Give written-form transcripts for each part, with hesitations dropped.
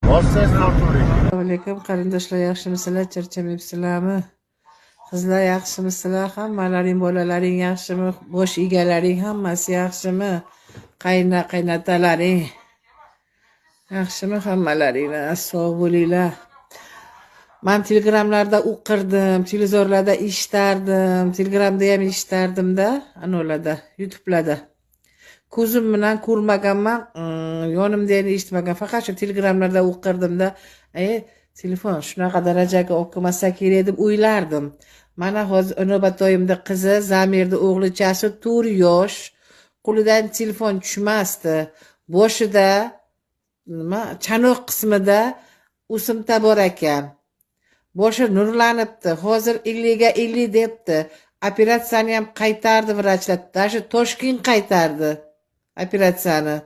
Bossangiz tortavering. Assalomu alaykum qarindoshlar, yaxshimisizlar, charchamayapsizlarmi? Qizlar, yaxshimisizlar? Hammalaring, bolalaring yaxshimi? Bosh egalaring hammasi yaxshimi? Qayna qaynotalaring yaxshimi hammalaringlar? Sog' bo'linglar. Man telegramlarda o'qirdim, televizorlarda eshitardim, telegramda ham eshitardim-da, anolarda, YouTube'larda. Ko'zim bilan ko'rmaganman, yonimda ham eshitmagan. Faqat shu telegramlarda o'qirdimda, telefon shunaqa darajaga olib kelmasa kerak deb o'ylardim. Mana hozir Inobat oyimni qizi Zamirni o'g'lichasi 4 yosh, qo'lidan telefon tushmasdi. Boshida nima, chanoq qismida o'simta bor ekan. Boshi nurlanibdi. Hozir 50 ga 50 debdi. Operatsiyani ham qaytardi vrachlar. Даже Toshkent qaytardi operatsiyani.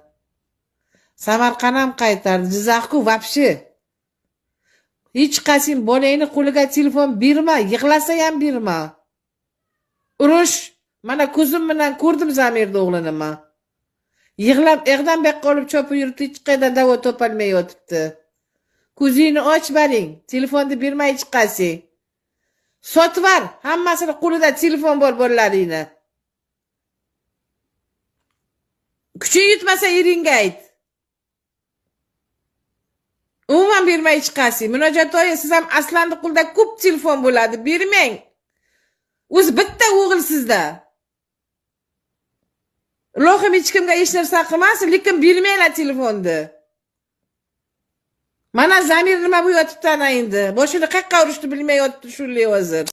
Samarqand ham qaytardi. Jizzaxku вообще. Hech qaysi bolangni qo'liga telefon berma, yig'lasa ham berma. Urush, mana ko'zim bilan ko'rdim Zamirni o'g'lini man. Yig'lab, yoqdan bu yoqqa olib chopib yuribdi, hech qayerdan davo topolmay yotibdi. Ko'zingni och baring, telefonni bermay chiqasing. Sotvar, hammasini qo'lida telefon bor bolalaringni. Kuching yetmasa eringga ayt. Umuman bermay chiqasiz. Munojat oyi, siz ham Aslanni qo'lida ko'p telefon bo'ladi, bermang. O'zi bitta o'g'il sizda. Ilohim hech kimga hech narsa qilmasin, lekin bermanglar telefonni. Mana Zamir nima bu yotibdi ana endi. Boshini qayerqa urishni bilmay yotibdi shunday hozir.